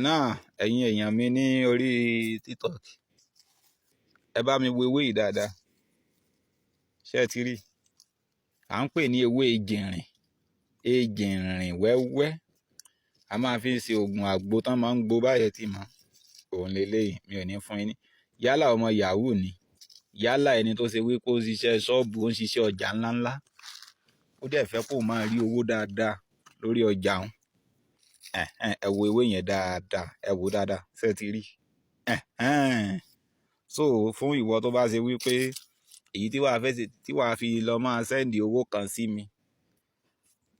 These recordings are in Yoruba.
Náà, ẹ̀yin èèyàn mi ní orí TikTok, ẹ bá mi wo ewé yìí dáadáa. Ṣé ẹ ti rí? À ń pè ní ewé ejìnrìn, ejìnrìn wẹ́wẹ́. A máa fi ń ṣe oògùn àgbo tán máa ń gbo báyẹn tí mọ̀. Òun leléyìí, mi ò ní fún yín ní. Yálà ọmọ yahoo ni, yálà ẹni tó ṣe wípé ó ń ṣiṣẹ́ ṣọ́ọ̀bù, ó ń ṣiṣẹ́ ọjà ńláńlá, ó dẹ̀ fẹ́ kó máa rí owó dáadáa lórí ọjà òun. Ẹ̀hẹ́n, ẹ wo ewé yẹn dáadáa, ẹ wo dáadáa, ṣé ẹ ti rí? Ẹ̀hẹ́n. So fún ìwọ tó bá ṣe wípé èyí tí wàá fẹ́ ṣe, tí wàá fi lọ máa send owó kan sí mi,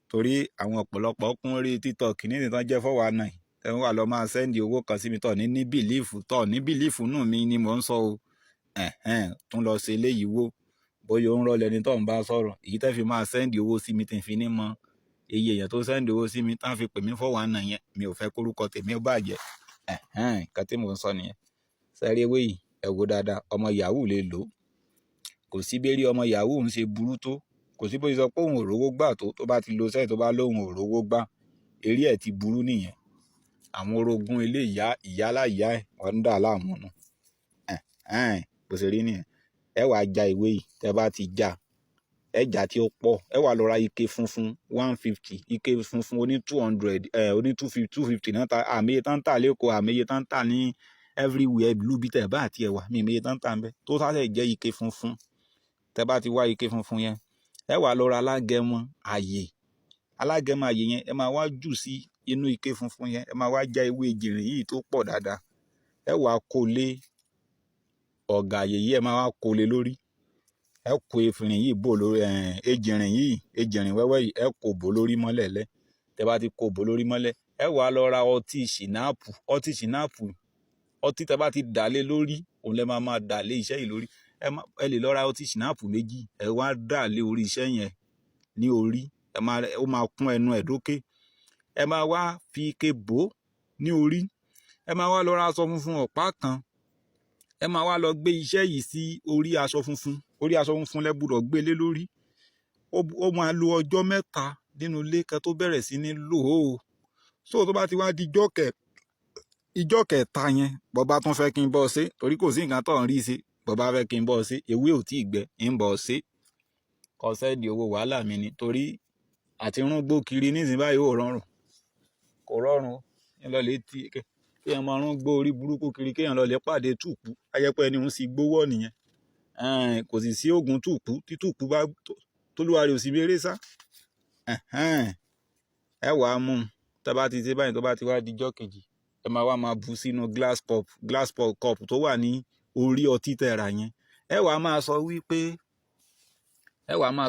torí àwọn ọ̀pọ̀lọpọ̀ kún orí TikTok ní ìtàn jẹ́ 419, ẹ wà lọ máa send owó kan sí mi tọ̀ ní belief, tọ̀ ní belief nù mí ni mò ń sọ o. Ẹ̀hẹ́n, tún lọ ṣe eléyìí wò, bóyá ó ń rọ́ lẹni tó ń bá sọ̀rọ̀. Èyí tẹ́ fi máa send owó sí mi tí n fi ní mọ iye èèyàn tó send owó sí mi tán fi pè mí 419 yẹn, mi ò fẹ́ kórúkọ tèmi ó bàjẹ́. Ẹ̀hẹ́n, nǹkan tí mò ń sọ nìyẹn. Sẹ́rí ewé yìí, ẹ wo dáadáa, ọmọ yahoo lè lò ó. Kò sí bí eré ọmọ yahoo ń ṣe burú tó, kò sí bó ṣe sọ pé òun ò rówó gbà tó bá ti lo sẹ́yìn tó bá lóun ò rówó gbà, eré ẹ̀ ti burú nìyẹn. Àwọn orogún ilé ìyá ìyá láìyá ẹ̀ wọ́n ń dà láàmú nù. Ẹ̀hẹ́n, bó ṣe rí nìyẹn. Ẹ wàá ja ìwé yìí, tẹ́ bá ti já, ẹ já tí ó pọ̀, ẹ wàá lọ ra ike funfun 150, ike funfun oní 200, ẹ oní 250, 250 náà ta àmì iye tán tà lẹ́kọ̀ọ́, àmì iye tán tà ní everywhere ìlú bí tẹ̀ bá àti ẹ̀wà mi, àmì iye tán tà ń bẹ tó sáré jẹ́ ike funfun. Tẹ́ bá ti wá ike funfun yẹn, ẹ wàá lọ ra alágẹmọ àyè. Alágẹmọ àyè yẹn, ẹ máa wá jù sí inú ike funfun yẹn, ẹ máa wá já ewé ejìnrìn yìí tó pọ̀ dáadáa. Ẹ wàá kó lé ọ̀gà àyè yìí, ẹ máa wá kó lé lórí. Ẹ kó efinrin yìí bò lórí ejìnrìn yìí, ejìnrìn wẹ́wẹ́ yìí, ẹ kó bò lórí mọ́lẹ̀ lẹ́. Tẹ́ bá ti kó bò lórí mọ́lẹ̀, ẹ wàá lọ ra ọtí ṣìnáàpù, ọtí ṣìnáàpù, ọtí tẹ́ bá ti dà lé lórí, òun lẹ máa máa dà lé iṣẹ́ yìí lórí. Ẹ lè lọ ra ọtí ṣìnáàpù méjì, ẹ wá dà lé orí iṣẹ́ yẹn ní orí, ẹ máa ó máa kún ẹnu ẹ̀ dókè. Ẹ máa wá fi ike bò ó ní orí. Ẹ máa wá lọ ra aṣọ funfun ọ̀pá kan. Ẹ máa wá lọ gbé iṣẹ́ yìí sí orí aṣọ funfun. Orí aṣọ funfun lẹ gbọ́dọ̀ gbé lé lórí. Ó máa lo ọjọ́ 3 nínú ilé kẹ́ tó bẹ̀rẹ̀ sí ní lò ó. So tó bá ti wá di ijọ́ kẹta yẹn, bó bá tún fẹ́ kí n bọ́ ṣe, torí kò sí nǹkan tó ń rí ṣe, bó bá fẹ́ kí n bọ́ ṣe, ewé ò tí ì gbẹ, ń bọ́ ṣe. Kó send owó wàhálà mi ni, torí àti rúngbó kiri nísìnyí báyìí ò rọrùn. Kò rọrùn o. Kí lọ lè ti kí èèyàn máa rúngbó orí burúkú kiri, kí èèyàn lọ lè pàdé tùkú. A jẹ́ pé ẹni òun sì gbówó nìyẹn. Ẹ̀n, kò sì sí òògùn tùkú tí tùkú bá tólúwa rẹ̀ ò sì béèrè sá. Ẹ̀hẹ́n, ẹ wàá mú un. Tẹ́ bá ti ṣe báyìí, tó bá ti wá di ijọ́ kejì, ẹ máa wá máa bu sínú glass cup tó wà ní orí ọtí tẹ́ rà yẹn. Ẹ wàá máa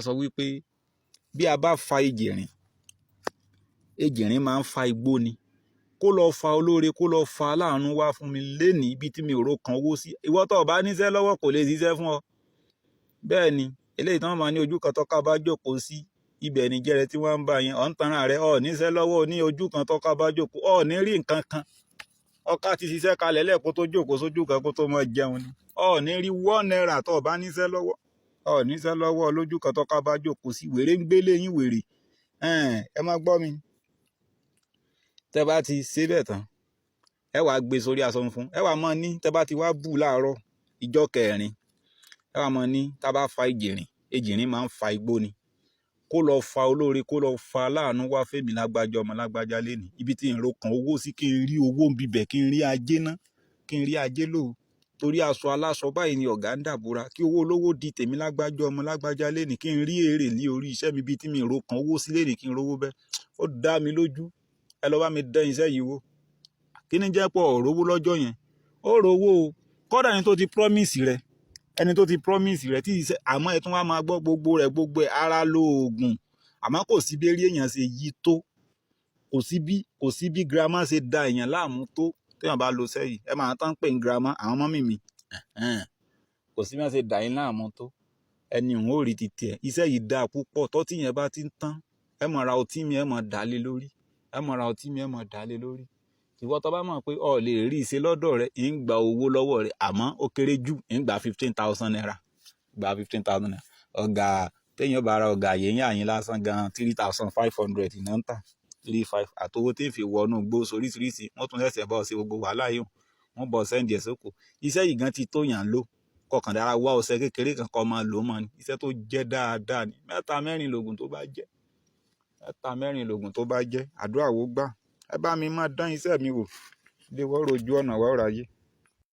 sọ wípé bí a bá fa ejìrìn, ejìrìn máa ń fa igbó ni. Kó lọ fa olóore, kó lọ fa aláàánú wá fún mi lénìí ibi tí mi ò ro kan owó sí. Ìwọ tó bá níṣẹ́ lọ́wọ́ kò lè ṣiṣẹ́ fún ọ. Bẹ́ẹ̀ ni, eléyìí tí wọ́n máa ní ojú kan tọ́ka bá jókòó sí, ibẹ̀ ni jẹ́rẹ tí wọ́n ń bá yẹn. Ọ̀ ń tanra rẹ, ọ̀ níṣẹ́ lọ́wọ́ ní ojú kan tọ́ka bá jókòó, ọ̀ ní rí nǹkan kan. Ọká ti ṣiṣẹ́ kalẹ̀ lẹ́ẹ̀kó tó jókòó sójú kan kó tó máa jẹun ni. Ọ̀ ní rí ₦1 tó bá níṣẹ́ lọ́wọ́. Ọ̀ níṣẹ́ lọ́wọ́ lójú kan tọ́ka bá jókòó sí. Wèrè ń gbélé yín wèrè. Ẹ̀n, ẹ má gbọ́ mi. Tẹ́ bá ti ṣe bẹ́ẹ̀ tán, ẹ wàá gbé sórí aṣọ funfun. Ẹ wàá máa ní tẹ́ bá ti wá bù láàárọ̀ ijọ́ kẹrin, ẹ wàá máa ní tá bá fa ejìrìn, ejìrìn máa ń fa igbó ni. Kó lọ fa olóore, kó lọ fa aláàánú wá fẹ́mi lágbájá ọmọ lágbájá lénìí. Ibi tí ń ro kan owó sí, kí n rí owó ń bibẹ̀, kí n rí ajé ná, kí n rí ajé lò. Torí aṣọ aláṣọ báyìí ni ọ̀gá ń dàbúra. Kí owó olówó di tèmi lágbájá ọmọ lágbájá lénìí, kí n rí èrè ní orí iṣẹ́ mi, ibi tí mi ro kan owó sí lénìí, kí n rówó bẹ́ẹ̀. Ó dá mi lójú. Ẹ lọ bá mi dán iṣẹ́ yìí wò. Kí ni jẹ́ pé ò rówó lọ́jọ́ yẹn? Ó rówó o. Kódà ẹni tó ti promise rẹ, ẹni tó ti promise rẹ tí iṣẹ́, àmọ́ ẹ tún wá máa gbọ́ gbogbo rẹ̀, gbogbo ẹ̀ ara lo òògùn. Àmọ́ kò sí bí eré èèyàn ṣe yí tó. Kò sí bí grandma ṣe da èèyàn láàmú tó tí èèyàn bá lo iṣẹ́ yìí. Ẹ máa tán pè ní grandma, àwọn mummy mi. Ẹ̀hẹ́n. Kò sí bí wọ́n ṣe dà yín láàmú tó. Ẹni òun ó rí ti tiẹ̀. Iṣẹ́ yìí dáa púpọ̀. Tọ́tí yẹn bá ti ń tán, ẹ máa ra ọtí mi, ẹ máa dà lé lórí. Ẹ máa ra ọtí mi, ẹ máa dà lé lórí. Ìwọ tó bá mọ̀ pé o lè rí ìṣe lọ́dọ̀ rẹ, ń gba owó lọ́wọ́ rẹ, àmọ́ ó kéré jù, ń gba ₦15,000. Gba ₦15,000. Ọ̀gá téèyàn bá ra ọ̀gá yẹn yín lásán gan, 3,500 náà ń tà. 3 5 àtowó tí ń fi wọnú gbó soríṣiríṣi. Wọ́n tún ṣẹ̀ṣẹ̀ bọ́ sí gbogbo wàhálà yìí, wọ́n bọ̀ send ẹ̀ sóko. Iṣẹ́ yìí gan ti tó yàn lò kọkàn dára. Wá ọṣẹ kékeré kan kọ́ máa lò mọ́ ni. Iṣẹ́ tó jẹ́ dáadáa ni. Mẹ́ta mẹ́rin lògùn tó bá jẹ́, mẹ́ta mẹ́rin lògùn tó bá jẹ́. Àdúrà wo gbà. Ẹ bá mi máa dán iṣẹ́ mi wò lé wọ́rọ̀ ojú ọ̀nà wọ́ọ̀rọ̀ ayé.